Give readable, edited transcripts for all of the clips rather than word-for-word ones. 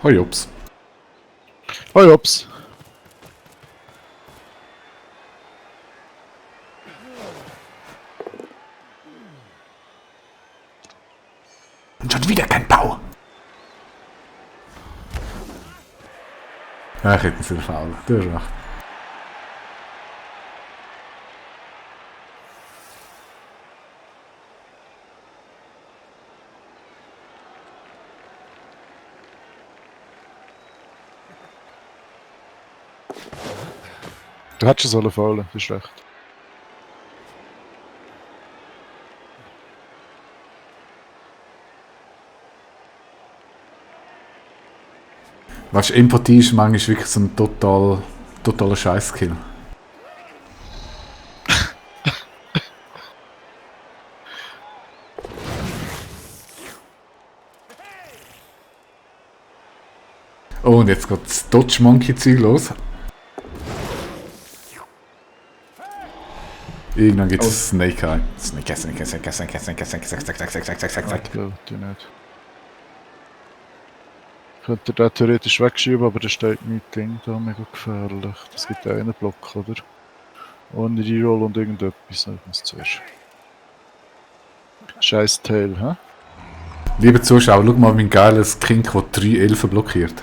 Hoi Ops. Hoi Ops. Und schon wieder kein Bau. Ja, ich hätte ihn sehr faul. Du hast recht. Du hättest es sollen faulen, das ist recht. Weißt du, Empathie ist manchmal wirklich so ein totaler Scheißkill. Oh, und jetzt geht das Dodge Monkey Zeug los. Irgendwann gibt es Snake Eye. Snake Eye. Die nicht. Könnte den theoretisch wegschieben, aber da steht nicht Ding da, mega gefährlich. Das gibt einen Block, oder? Ohne Reroll und irgendetwas, sagen wir es zuerst. Scheiß Tail, hä? Liebe Zuschauer, schau mal mein geiles Kink, das 3 Elfen blockiert.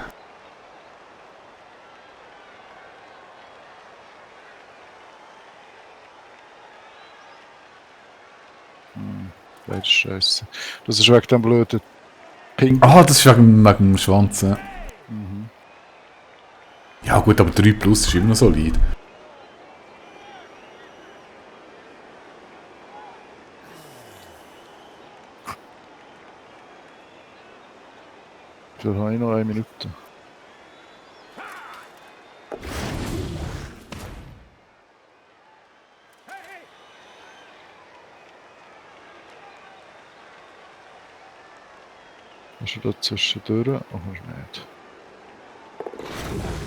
Das ist scheiße. Das ist wegen dem blöden Pink. Ah, das ist wegen dem Schwanz. Ja. Ja gut, aber 3 plus ist immer noch solid. Dann habe ich noch 1 Minute. Hast du da zwischendurch? Oh, hast du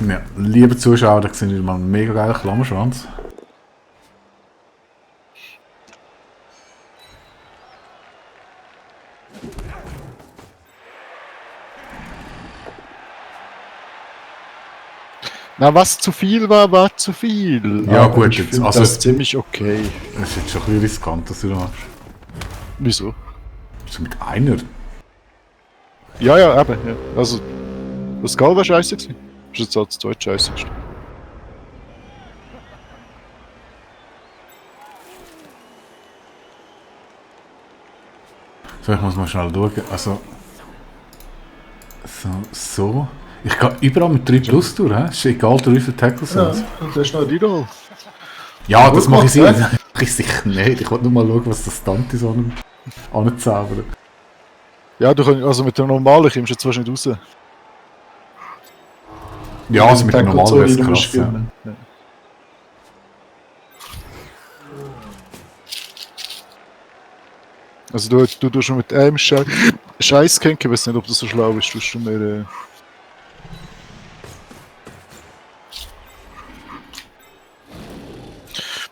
nicht. Ja, liebe Zuschauer, da sehen wir mal einen mega geilen Klammerschwanz. Na, was zu viel war, war zu viel. Ja, Aber gut, ich jetzt, finde also- das ziemlich okay. Das ist jetzt schon ein bisschen riskant, was du da machst. Wieso? So mit einer? Ja, ja, eben. Ja. Also, das Gall war scheiße gewesen. Das ist jetzt auch das zweite scheiße gewesen. So, ich muss mal schnell schauen. Also. So. Ich gehe überall mit 3 plus durch, hä? Ist egal, wie viele Tackles sind. und das ist noch ein Reroll. Ja, das Gut mache ich gemacht, sicher. Mach ich sicher nicht. Ich wollte nur mal schauen, was das Stunt ist anzaubern. Ja, du kannst, also mit dem normalen kommst du jetzt wahrscheinlich raus. Ja, also mit dem Tackle normalen wäre es Zone musst krass. du Ja. spielen. Ja. Also du tust schon mit einem Scheiß kenken, ich weiß nicht, ob das so schlau ist, tust du mir...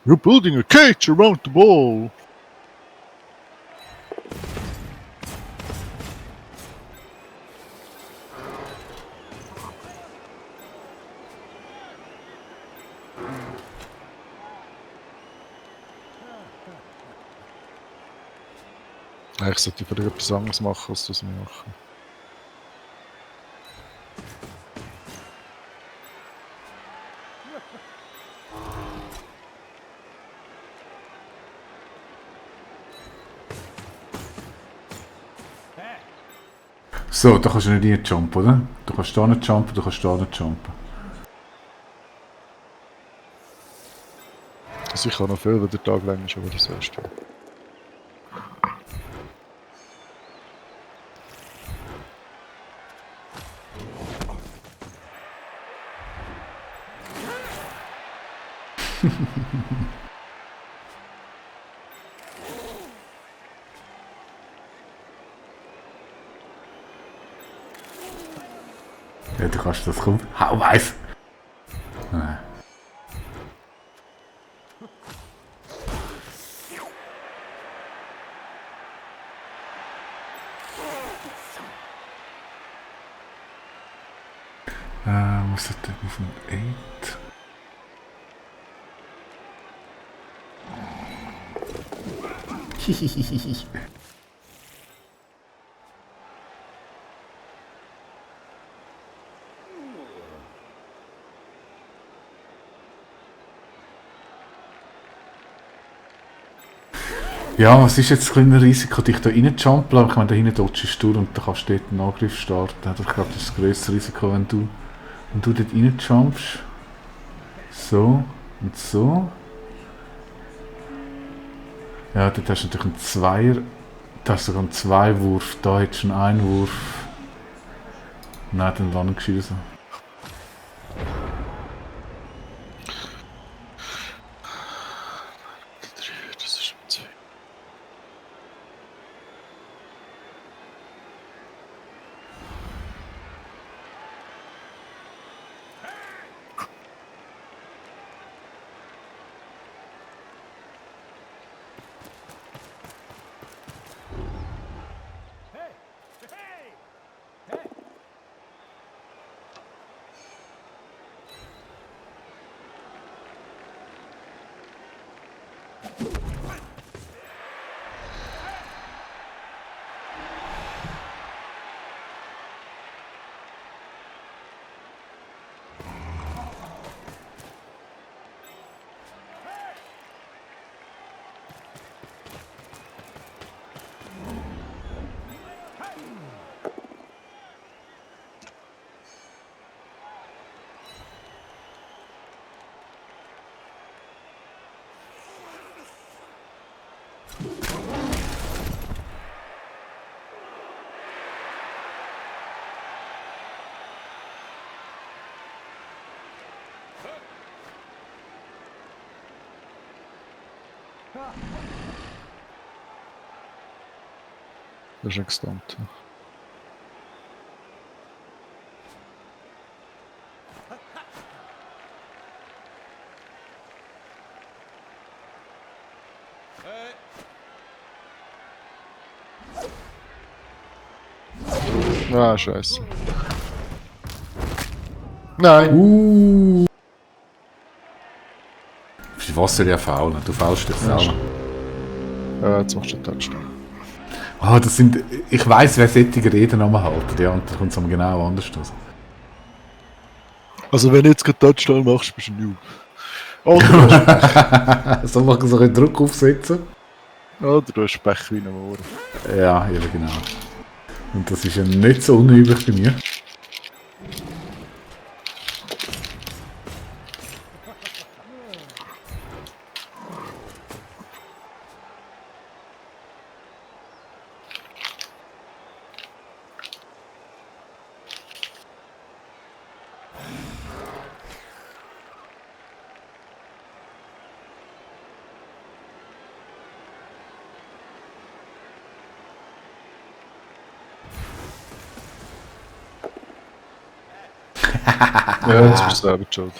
You're building a cage around the wall! Ich sollte vielleicht etwas anderes machen, als das wir machen. So, da kannst du nicht hier jumpen, oder? Du kannst da nicht jumpen, du kannst da nicht jumpen. Also ich kann noch viel, wenn der Tag lang ist, aber das erste. Ja, du kannst das kommen. Hau weiß! Nein. Was ist denn auf dem 8? Hihihihi. Ja, was ist jetzt das kleine Risiko, dich da reinjumpen, aber ich meine, da hinten dodgest du und dann kannst du dort einen Angriff starten. Also ich glaube, das ist das grösste Risiko, wenn du dort reinjumpst. So und so. Ja, dort hast du natürlich einen Zweier. Da hast du sogar einen Zweiwurf. Da hättest du einen Einwurf. Nein, dann lang geschossen. Das ist ein 2. Das ist ein Gestand. Ah, scheiße. Nein! Was soll ja faulen? Du faulst jetzt selber. Jetzt machst du den Touchdown. Ah, das sind... Ich weiss, wer solche Reden nochmal halten. Ja, und da kommt es aber genau anders aus. Also wenn du jetzt gerade Touchdown machst, bist du ein Noob. Oder So machen so einen Druck aufsetzen. du hast Pech wie ein Moor. Ja, eben genau. Und das ist ja nicht so unüblich bei mir. Ja, jetzt bist du selber schuld.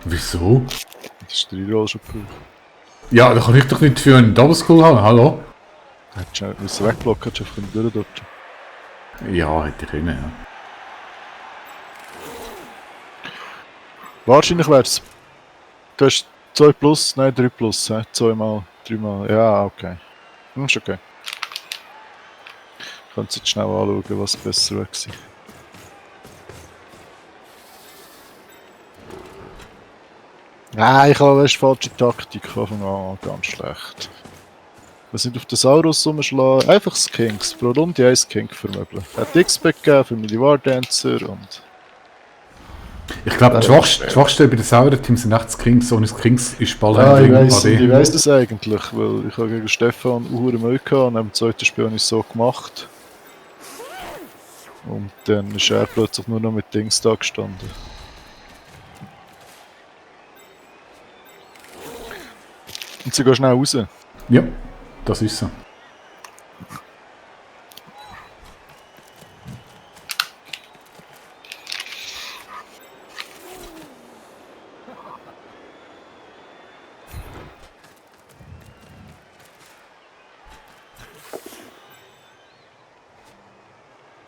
Wieso? Das ist der Reroll schon gebraucht. Ja, da kann ich doch nicht für einen Double School haben, hallo? Hättest du müssen wegblocken, hättest du einfach durchdodgen. Ja, hätte ich können, ja. Wahrscheinlich wär's. Du hast 2 plus, nein 3 plus, 2 mal, 3 mal, ja okay. Ist okay. Ich kann jetzt schnell anschauen, was besser wäre gewesen. Nein, ich habe eine falsche Taktik von Anfang an, ganz schlecht. Wir sind auf den Saurus rumschlagen, einfach das Kings, pro Runde 1 King vermöbeln. Er hat X-Pack gegeben für meine War-Dancer und... Ich glaube, die Schwachstelle bei den Sauer-Teams sind echt das Kings. Ohne das Kings ist Ball ich weiss das eigentlich, weil ich habe gegen Stefan Uhr Mühe gehabt und im zweiten Spiel habe ich es so gemacht. Und dann ist er plötzlich nur noch mit Dings da gestanden. Und sie gehen schnell raus. Ja, das ist so.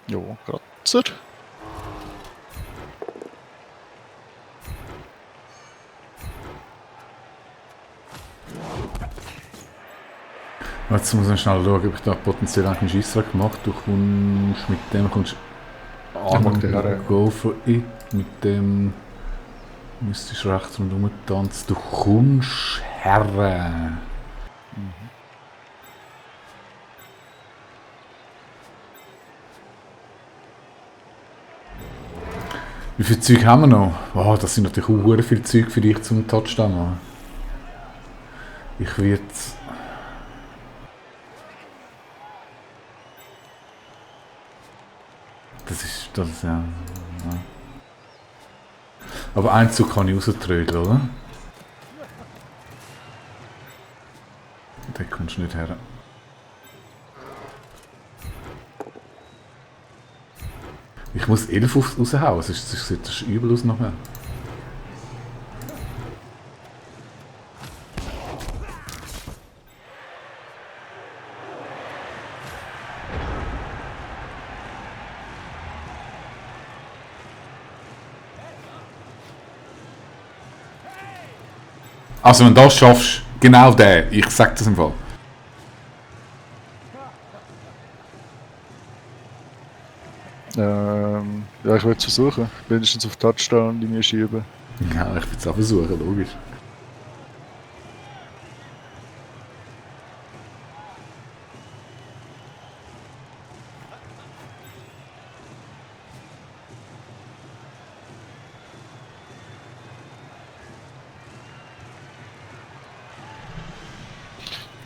Ja, Kratzer. Jetzt muss ich schnell schauen, ob ich da potenziell eigentlich einen Scheissdreck gemacht. Du kommst mit dem mag den her. Go for it. Mit dem müsstest du rechts rundherum tanzen. Du kommst her. Wie viel Zeug haben wir noch? Oh, das sind natürlich auch sehr viel Zeug für dich zum Touchdown machen. Ich werde... Das ist ja... Aber einen Zug kann ich rauströdeln, oder? Da kommst du nicht her. Ich muss 11 raushauen, sonst sieht das übel aus nachher. Also wenn du das schaffst, genau der, ich sag das im Fall. Ja, ich will es versuchen. Wenigstens auf Touchdown-Linie schieben. Ja, ich will es auch versuchen, logisch.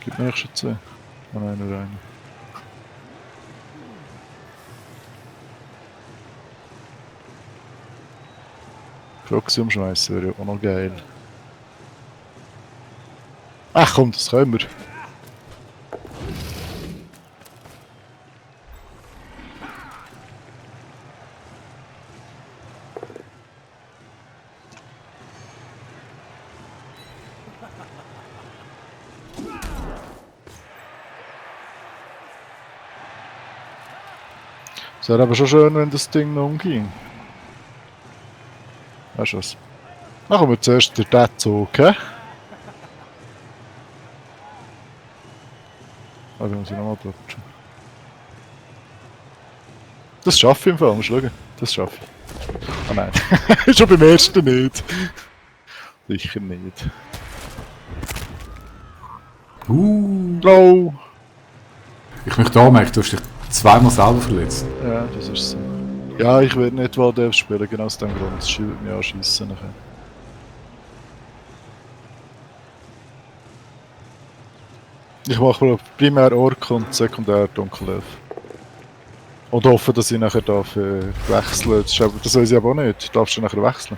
Gib mir schon 2. Oh nein, nur eine. Proxy umschmeißen wäre ja auch noch geil. Ach komm, das können wir. Es wäre aber schon schön, wenn das Ding noch umging. Weißt du was? Machen wir zuerst den Zug, hä? Also muss ich nochmal dodgen. Das schaffe ich im Fall, musst du schauen. Das schaffe ich. Ah nein, schon beim ersten nicht. Sicher nicht. Oh! Ich möchte anmerken, du hast dich zweimal selber verletzt. Ja, das ist so. Ja, ich will nicht Waldef spielen, genau aus dem Grund. Das schiebt mich anschiessen nachher. Ich mache wohl primär Ork und sekundär Dunkelelf. Und hoffe, dass ich nachher darf wechseln. Das weiß ich aber auch nicht. Darfst du nachher wechseln?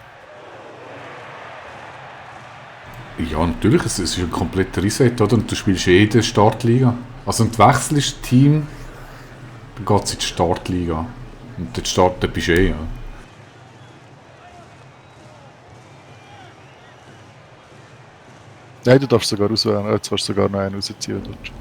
Ja, natürlich, es ist ein kompletter Reset, oder? Und du spielst in der Startliga. Also, wenn du wechselst Team, dann geht es in die Startliga. Und dort bist du ja. Nein, du darfst sogar auswählen. Jetzt kannst du sogar noch einen rausziehen dort.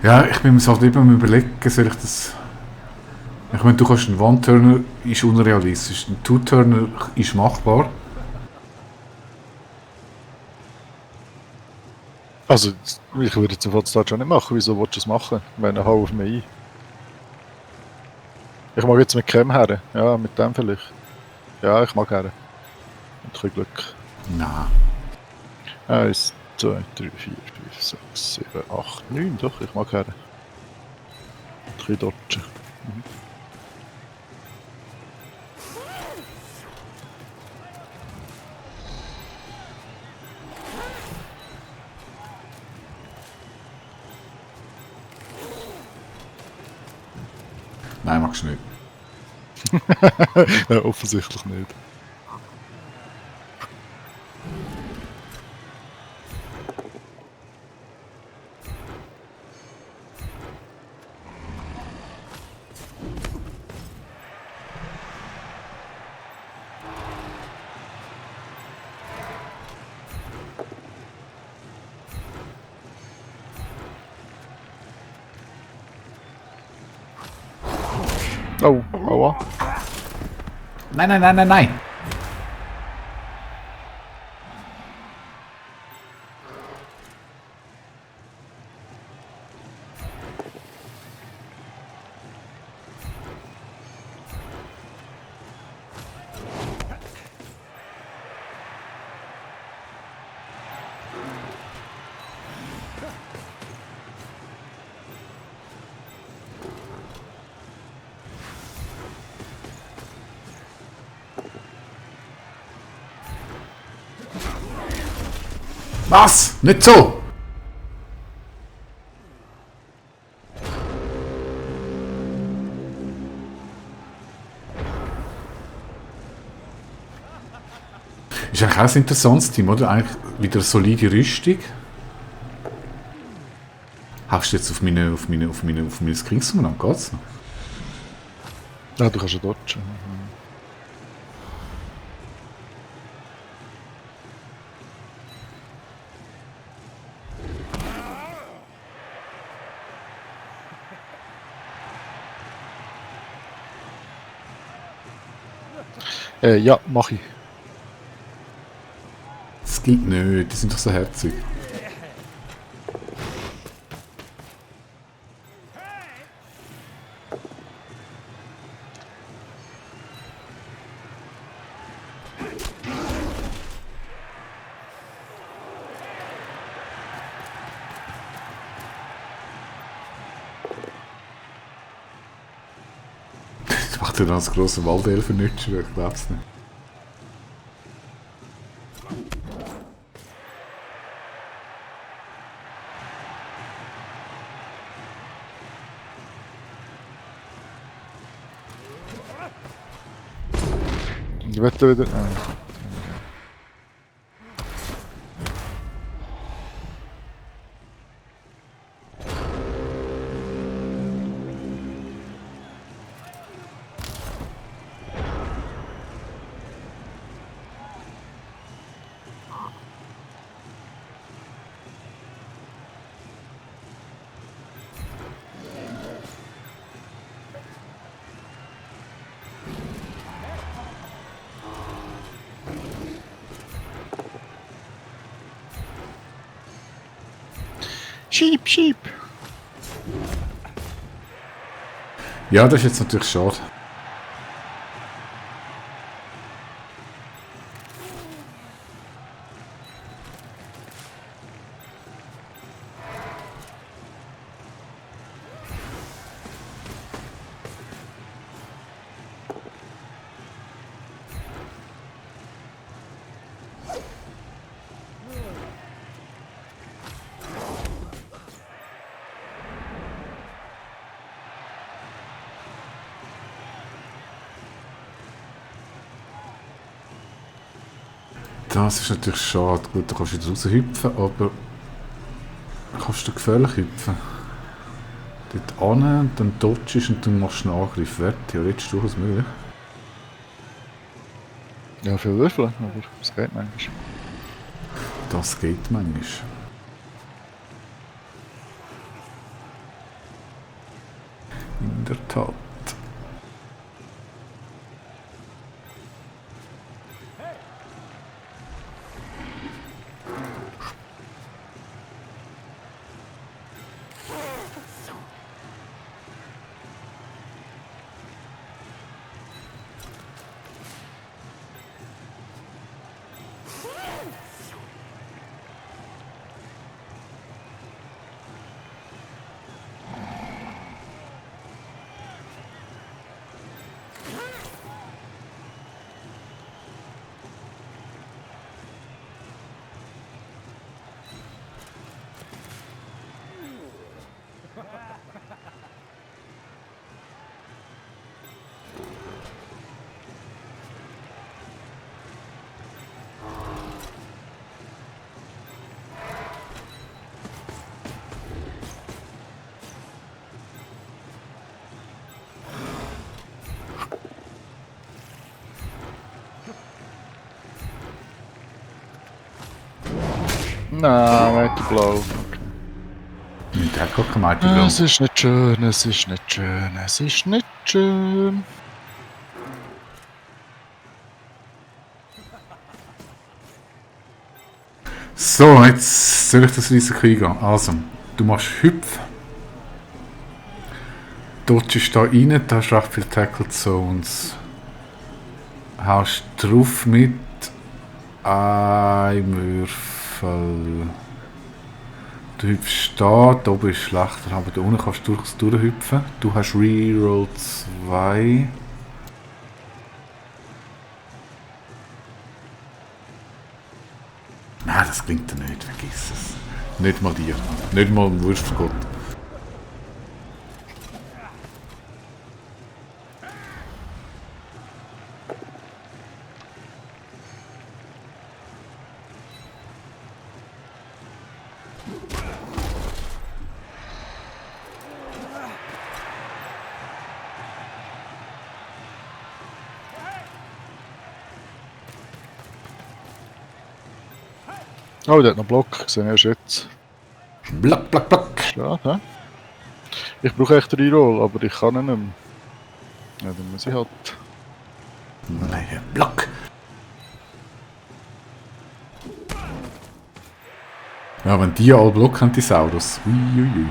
Ja, ich bin mir halt immer am überlegen, soll ich das... Ich meine, du kannst einen One-Turner, ist unrealistisch. Ein Two-Turner ist machbar. Also, ich würde jetzt im Fall schon nicht machen. Wieso willst du es machen? Ich meine, hau auf mich ein. Ich mag jetzt mit Cam her. Ja, mit dem vielleicht. Ja, ich mag her. Und ein bisschen Glück. Nein. 1, 2, 3, 4, 5, 6, 7, 8, 9. Doch, ich mag her. Ein bisschen dodgen. Nein, magst du nicht. Ja, offensichtlich nicht. Oh, aua. Nein, nein, nein, nein, nein! Was? Nicht so! Ist eigentlich auch ein interessantes Team, oder? Eigentlich wieder eine solide Rüstung. Hast du jetzt auf meine Skins genommen? Geht's noch? Ja, du kannst ja dodgen. Ja, mach ich. Das geht nicht, die sind doch so herzig. Das macht ja dann das grosse Waldelfen nicht schwer, ich glaub's nicht. Ich wette wieder. Sheep, sheep. Ja, das ist jetzt natürlich schade. Das ist natürlich schade. Gut, da kannst du wieder raushüpfen, aber kannst du gefährlich hüpfen. Dort hin, dann dodgest und dann machst du einen Angriff. Wäre theoretisch durchaus möglich. Ja, viel Würfel, aber es geht manchmal. Das geht manchmal. In der Tat. Nein, Mighty Blow. Der hat gar kein Mighty Blow. Es ist nicht schön, es ist nicht schön, es ist nicht Dodgen. So, jetzt soll ich das Risiko eingehen. Also, du machst Hüpf. Dodgest da rein, da hast du recht viele Tackle Zones. Haust drauf mit einem Würfel. Du hüpfst da oben ist schlechter, aber da unten kannst du durchaus durchhüpfen. Du hast Reroll 2. Nein, das klingt dir nicht, vergiss es. Nicht mal dir. Nicht mal ein Wurstgott. Oh, der hat noch Block gesehen, erst jetzt. Black, black, black. Schade, hä? Ich brauche echt Reroll, aber ich kann ihn nicht mehr. Ja, dann muss ich halt. Nein, Block. Ja, wenn die alle Block haben, die Saurus. Uiuiui.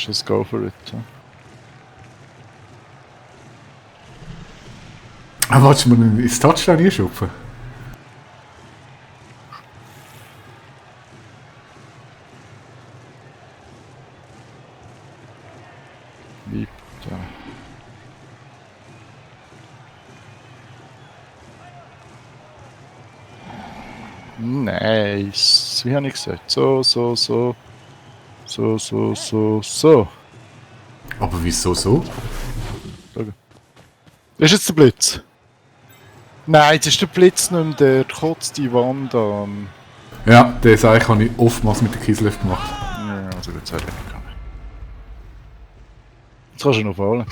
Just go for it. Hä? Ah, warte mal, ins Touchdown einschupfen? Wie? Ja. Nice. Wie habe ich gesagt? So. So. Aber wieso so? Schau. Ist jetzt der Blitz? Nein, jetzt ist der Blitz nicht mehr, der kotzt die Wand an. Ja, das eigentlich habe ich oftmals mit der Kislev gemacht. Ja, also jetzt hat er nicht gegangen. Jetzt kannst du noch fallen.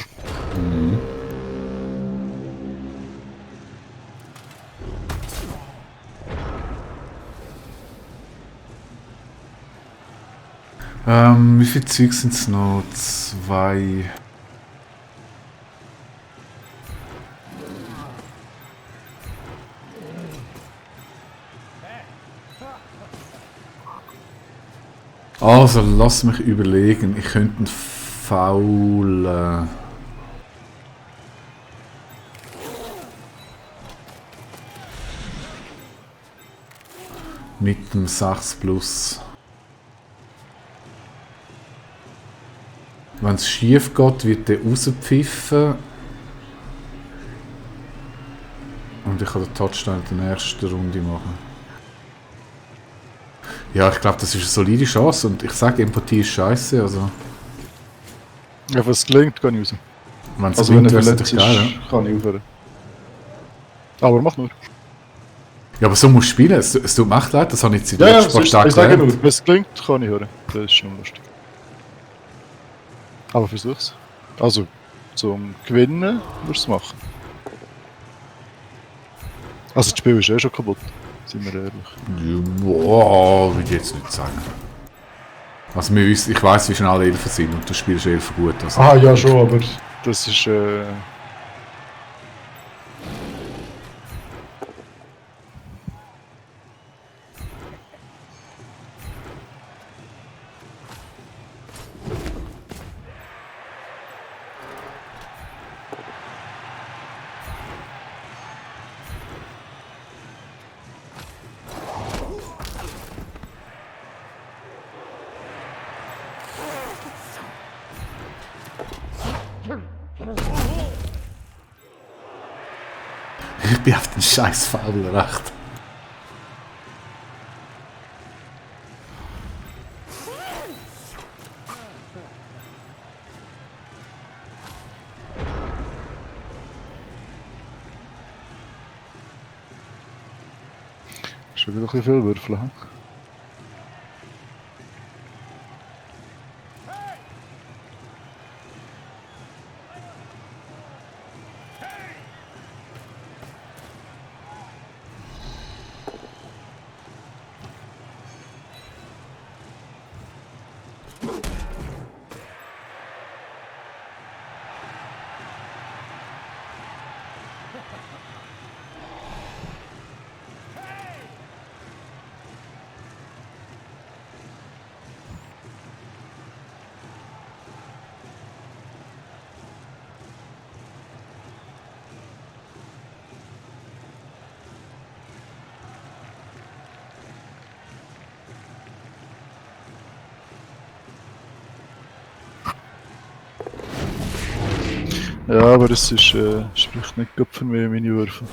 Wie viel Zeug sind es noch? 2. Also, lass mich überlegen. Ich könnte einen Foul. Mit dem 6 plus. Wenn es schief geht, wird der rausgepfiffen. Und ich kann den Touchdown in der ersten Runde machen. Ja, ich glaube, das ist eine solide Chance und ich sage, Empathie ist scheiße. Also, Ja, wenn es gelingt, kann ich raus. wenn es Also wenn gewinnt, er wäre es verletzt natürlich ist, geil. Ja? kann ich aufhören. Aber mach nur. Ja, aber so musst du spielen. Es tut mir echt leid, das habe ich jetzt in den Ja, letzten ich paar Tagen sage gelernt. nur, wenn es gelingt, kann ich hören. Das ist schon lustig. Aber versuch's. Also, zum Gewinnen musst du es machen. Also das Spiel ist eh schon kaputt, sind wir ehrlich. Boah, würde ich jetzt nicht sagen. Also ich weiss, wie schnell Elfen sind und du spielst Elfen gut. Also, Ah ja schon, aber das ist ich bin auf den scheiß Foul recht. schon wieder ein bisschen viel Würfel. Hm? Ja, aber es ist, spricht nicht gut für mich, meine Würfel.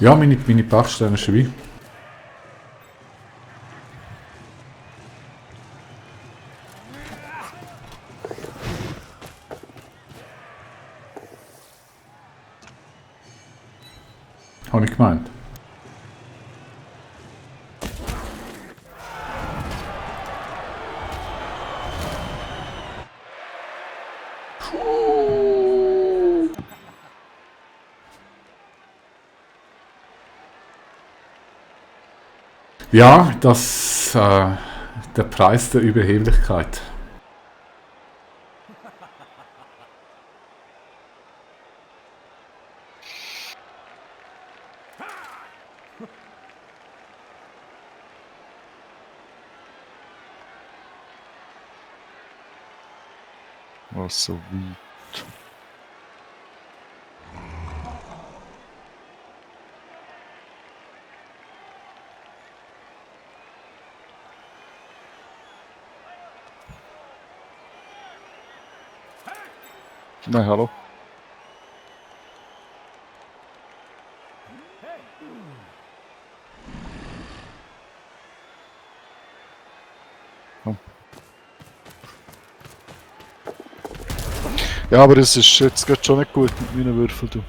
Ja, meine Bachsteine ist dabei. Habe ich gemeint. Ja, der Preis der Überheblichkeit. Was so weit. Nein, hallo. Ja, aber es ist jetzt gerade schon nicht gut mit meinen Würfeln, du.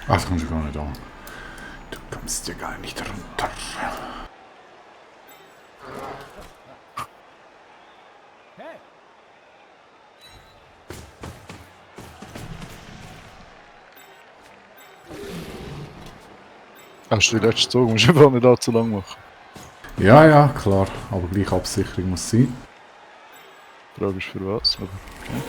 Ach, das kommst du gar nicht an. Du kommst ja gar nicht runter. Hast du die letzte Zug? Musst du einfach nicht allzu lang machen. Ja, ja, klar. Aber gleich Absicherung muss sein. Die Frage ist für was, aber okay.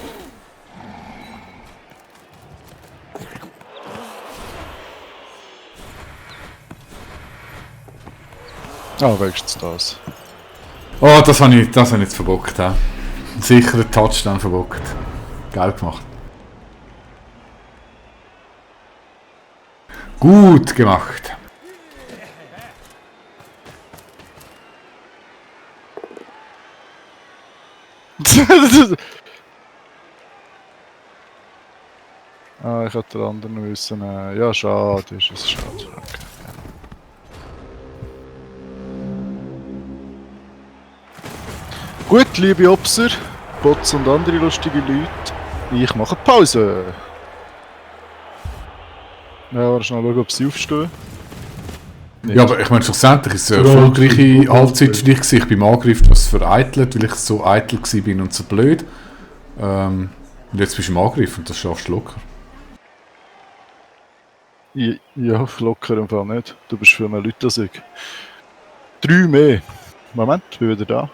Ah, wenigstens das. Oh, das habe ich jetzt verbockt. He. Sicher den Touchdown verbockt. Geil gemacht. Gut gemacht. Ah, ich hätte den anderen müssen. Ja, schade, ist es schade. Okay. Gut, liebe Opser, Bots und andere lustige Leute, ich mache Pause. Ja, schnell schauen, ob sie aufstehen. Ja, aber ich meine, schlussendlich ist es eine erfolgreiche Halbzeit für dich gewesen. Ich bin im Angriff das vereitelt, weil ich so eitel war und so blöd. Und jetzt bist du im Angriff und das schaffst du locker. Ja, locker im Fall nicht. Du bist für mehr Leute als ich. 3 mehr. Moment, bin wieder da.